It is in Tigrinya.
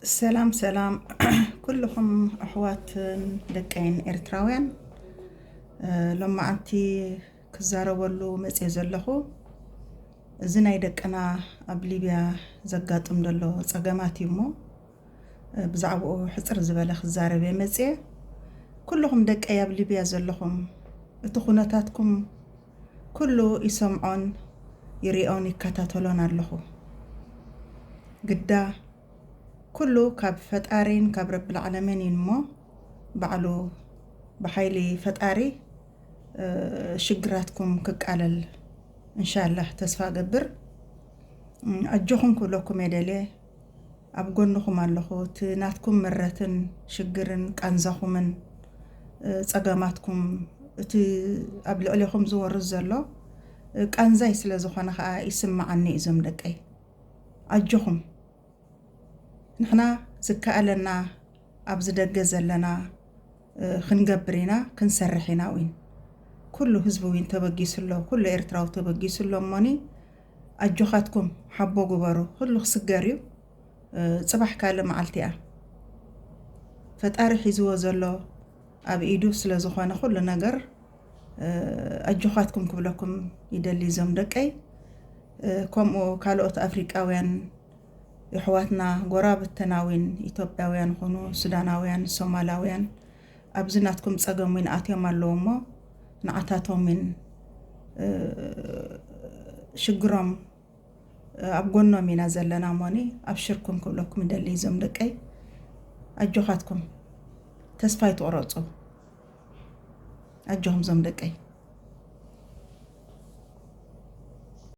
ሰላም ሰላም ኩልኹም ኣሕዋትን ደቀይን ኤርትራውያን። እ፣ ሎማዓንቲ ክዛረበሉ መጽየ ዘለኹ እዚ ናይ ደቅና ኣብ ሊብያ ዘጋጥም ዘሎ ጸገማት እዩ እሞ፣ እ፣ ብዛዕባኡ ሕጽር ዝበለ ክዛረብ እየ መጽየ። ኩልኹም ደቀይ ኣብ ሊብያ ዘለኹም፣ እቲ ኩነታትኩም ኩሉ ይሰምዖን ይሪኦን ይከታተሎን ኣለኹ። ግዳ ኩሉ ካብ ፈጣሪን ካብ ረብል ዓለምን እዩ እሞ፣ ባዕሉ ብሓይሊ ፈጣሪ፣ እ፣ ሽግራትኩም ክቃለል እንሻላህ ተስፋ እገብር። እም፣ ኣጆኹም ክብለኩም እየ ደልየ። ኣብ ጎንኹም ኣለኹ። እቲ ናትኩም ምረትን ሽግርን ቃንዛኹምን፣ እ፣ ጸገማትኩም፣ እቲ ኣብ ልዕሌኹም ዝወርድ ዘሎ፣ እ፣ ቃንዛይ ስለ ዝኾነ ኸኣ ይስምዓኒ እዩ ዞም ደቀይ። ኣጆኹም። ንሕና ዝከኣለና ኣብዚ ደገ ዘለና፣ እ፣ ክንገብር ኢና፣ ክንሰርሕ ኢና ዊን። ኩሉ ህዝቢ ዊን ተበጊሱ ኣሎ፣ ኩሉ ኤርትራዊ ተበጊሱ ኣሎ እሞኒ ኣጆኻትኩም ሓቦ ግበሩ። ኩሉ ክስገር እዩ። እ፣ ጽባሕ ካልእ መዓልቲ እያ። ፈጣሪ ሒዝዎ ዘሎ ኣብ ኢዱ ስለ ዝኾነ ኩሉ ነገር፣ እ፣ ኣጆኻትኩም ክብለኩም ይደሊ እዞም ደቀይ። እ፣ ከምኡ ካልኦት ኣፍሪቃውያን የሕዋትና ጎረባብትና ዊን ኢትዮጵያውያን ኹኑ ሱዳናውያን ሶማላውያን ኣብዚ ናትኩም ጸገም ዊን ኣትዮም ኣለዉ እሞ ንዓታቶም ዊን፣ እ፣ ሽግሮም፣ እ፣ ኣብ ጎኖም ኢና ዘለና እሞኒ ኣብሽርኩም ክብለኩም ይደሊ እዞም ደቀይ። ኣጆኻትኩም ተስፋ ኣይትቑረጹ። ኣጆኹም ዞም ደቀይ።